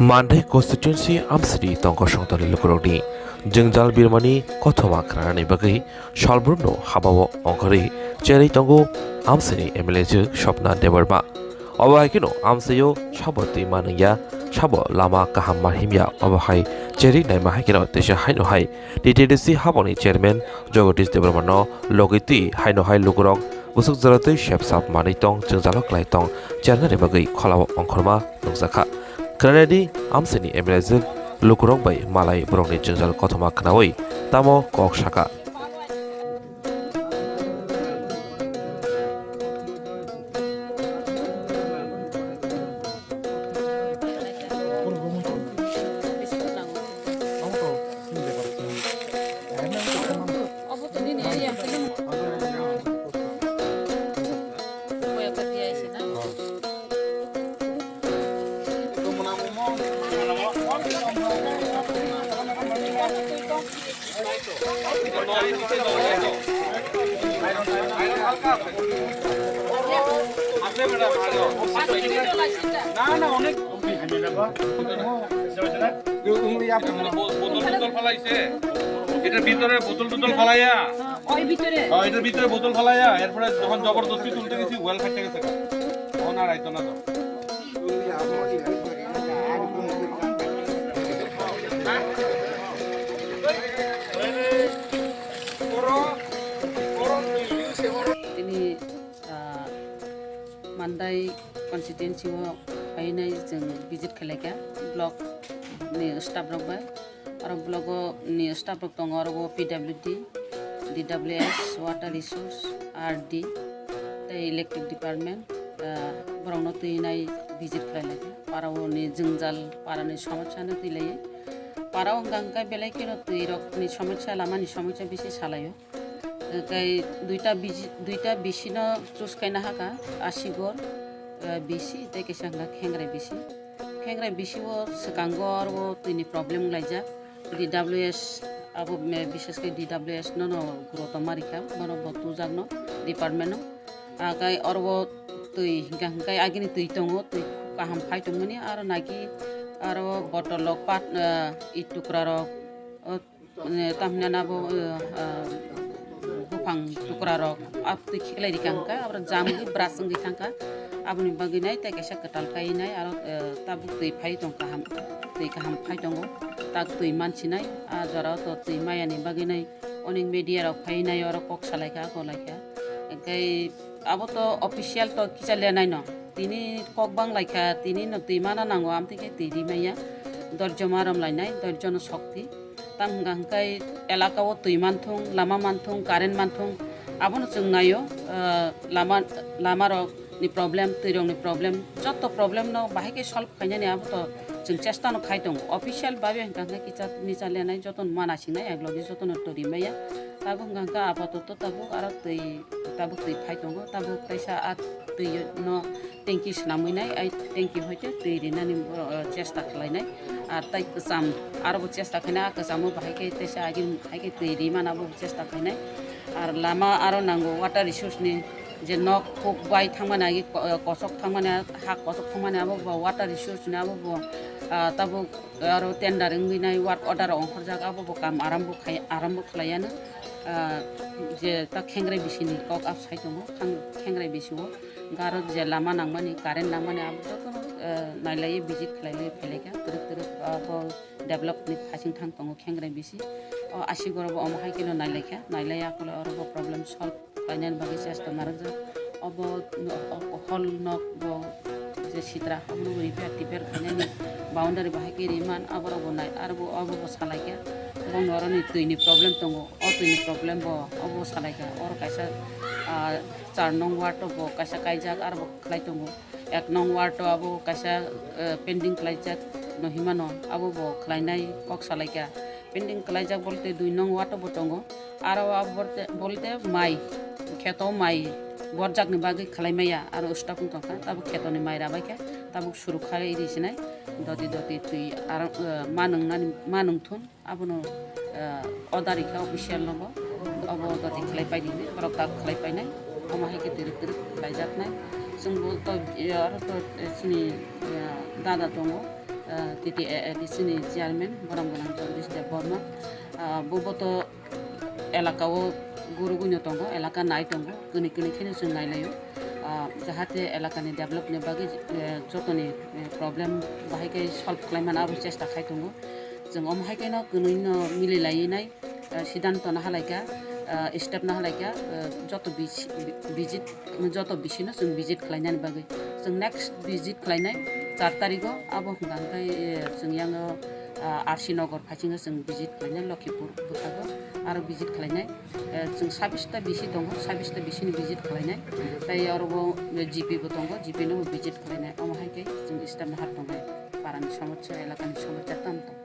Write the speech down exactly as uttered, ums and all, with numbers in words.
Mandai constituency amsini tongkosong tongni lukurokni jwngjal birmani kothoma khnanani bagwi salbrumno habao ongkhorwi cherwi tongo amsini M L A jwk Swapna Debbarma. Obo hai kheno amsaio sabo twi manwngya, sabo lama kaham ma himya, obo hai cherwi naima hai kheno teisa haino hai T T D C habangni chairman Jagadish Debbarmano logwi twi haino hai lukurok bwswk jora twi sep sap manwi tong, jwngjalo klai tong, chernani bagwi kholao ongkhorma nukjakha. Khwnanadi amsini M L A jwk lukurok bai malai borokni jwngjal kothoma khnaui tamo kok sakha. না, না, অনেক। বোতল টোতল ফালাইছে। এটার ভিতরে বোতল টোতল ফালাইয়া। ওই ভিতরে। হ্যাঁ, এটার ভিতরে বোতল ফালাইয়া, এরপরে যখন জবরদস্তি তুলতে গেছি, ওয়েল ফাটতে গেছে গা। তখন আর আইতো না তো। Ini, ah, Mandai constituency o painai chwng visit khlaikha block ni staff rok bai. Aro block o ni staff rok tongo, aro o P W D, D W S, Water Resource, R D, tei Electric Department, ah, borokno twi nai visit khlai lai kha. Para o ni jwngjal, para ni somosya no twi lai. Para o hwnkha hwnkhe belai kheno twi rok ni somosya, lama ni somosya bisi salai o. Tei duita bisi, duita bisi no choose khaina hakha, Asigor, eh, bisi, tei kaisa hwnkha Khengrai bisi. Khengrai bisi o swkango aro o twi ni problem wnglaijak. D W S abo, eh, bishesh khe D W S no no guruto ma rikha, bono bo tujak no department no. Akai oro o twi hwnkha hwnkhe agini twi tongo, twi kaham phai tongmani aro naki aro bottle rok pat, eh, it tukra rok, o eh, tamni abo, eh, ah, buphang tukra rok, ah, twi khiklai rikha hwnkha, abo jam wngwi brush wngwi thangkha, aboni bagwi nai tei kaisa kwtal kai nai, aro, eh, tabuk twi phai tong kaham, twi kaham phai tongo, tak twi mansinai, ah, jora o to twi maya ni bagwi nai onek media rok phai nai, oro kok salai kha, kok lai kha, hwnkhe abo to official to kicha le nai no, tini kok bang lai kha, tini no twi mana nango, amtwi khe twi ri maya, dorjo ma rom lai nai, dorjo no sokti. Tamo hwnkha hwnkhe elaka o twi manthung, lama manthung, current manthung, abono chwng naio, ah, lama, lama rok ni problem, twi rok ni problem, joto problem no bahai khe solve khainani abo to chwng chesta no khai tongo. Official babe hwnkha hwnkhe kicha micha lenai joto no mana singnai, ek logi joto no to ri maya. Tabuk hwnkha hwnkhe apatoto tabuk aro twi, tabuk twi phai tongo, tabuk teisa a twi no tanki swnamwi nai, ai tanki hoite twi rinani, uh, chesta khlainai. Ar tai kwcham, aro bo chesta khainai, a kwchamo bahai khe teisa agini hai khe twi ri mana bo chesta khainai. Ar lama aro nango water resource ni je nok kuk bai thangmani agi ko-, uh, kosok thangmani, ha kosok thangmani abo bo water resource ni abo bo, uh, tabuk aro tender wngwi nai work order ongkhorjak abo bo kam arambo khai, arambo khlaiya no. Ah, je ta Khengrai bisi ni kok ap sai tongo, khang-, Khengrai bisi o. Garo je lama nangmani, current nangmani, abo jotono, eh, nailaiwi visit khlailaiwi phailaikha, twrwk twrwk, ah, bo develop ni hasing thang tongo Khengrai bisi. O Asigor bo omo hai kheno nailaikha, nailaiya kole oro bo problem solve khlainani bagwi chesta narwkjak. Obo, o, o, hall nok bo je sitra, obo repair tipair khlainani boundary bahai khe riman, aborok bo nai, aro bo, obo bo salaikha. Bono oroni twi ni problem tongo, o twi ni problem bo, obo salaikha. Oro kaisa, ah, char nong ward o bo kaisa kaijak, aro bo khlai tongo. Ek nong ward o abo kaisa, eh, pending khlaijak no himano, abo bo khlainai kok salaikha. Pending khlaijak bolte dui nong ward o bo tongo. Aro abo bolte, bolte mai, kheto mai borjakni bagwi khlai maya, aro stock wng tongkha, tabuk khetoni mai rabaikha, tabuk suru khai ri sinai, doti doti twi aro, eh, ma nwngnani, ma nungthun. Abono, eh, order rikha official nogo, obo doti khlai paidi hinwi, borok tak khlai painai, omo hai khe twrwk twrwk khlaijaknai. Chwngbo to, eh, aro to, eh, chini, eh, dada tongo, ah, T T A A D C ni chairman borom gwnang Jagdish Debbarma, ah, bo boto elaka o gurugwino tongo, elaka nai tongo, kwnwi kwnwi kheno chwng nailaio. Ah, jahate elakani developni bagwi, eh, jotoni, eh, problem bahai khe solve khlaimani abo chesta khai tongo. Chwng omo hai kheno kwnwino mililaiwi nai, eh, siddhanto nahalaikha, eh, step nahalaikha, eh, joto bisi-, bi-, visit, joto bisino chwng visit khlainani bagwi. Chwng next visit khlainai char tarigo, abo hwnkha hwnkhe, eh, chwng yango, ah, R C Nagar phaisingo chwng visit khlainai Lokhipur bwkhago, aro visit khlainai. Eh, chwng sabbish ta bisi tongo, sabbish ta bisini visit khlainai. Tei oro bo, eh, G P bo tongo, G P no bo visit khlainai. Omo hai khe chwng step nahar tongnai. Parani somosya, elakani somosya tamo tong.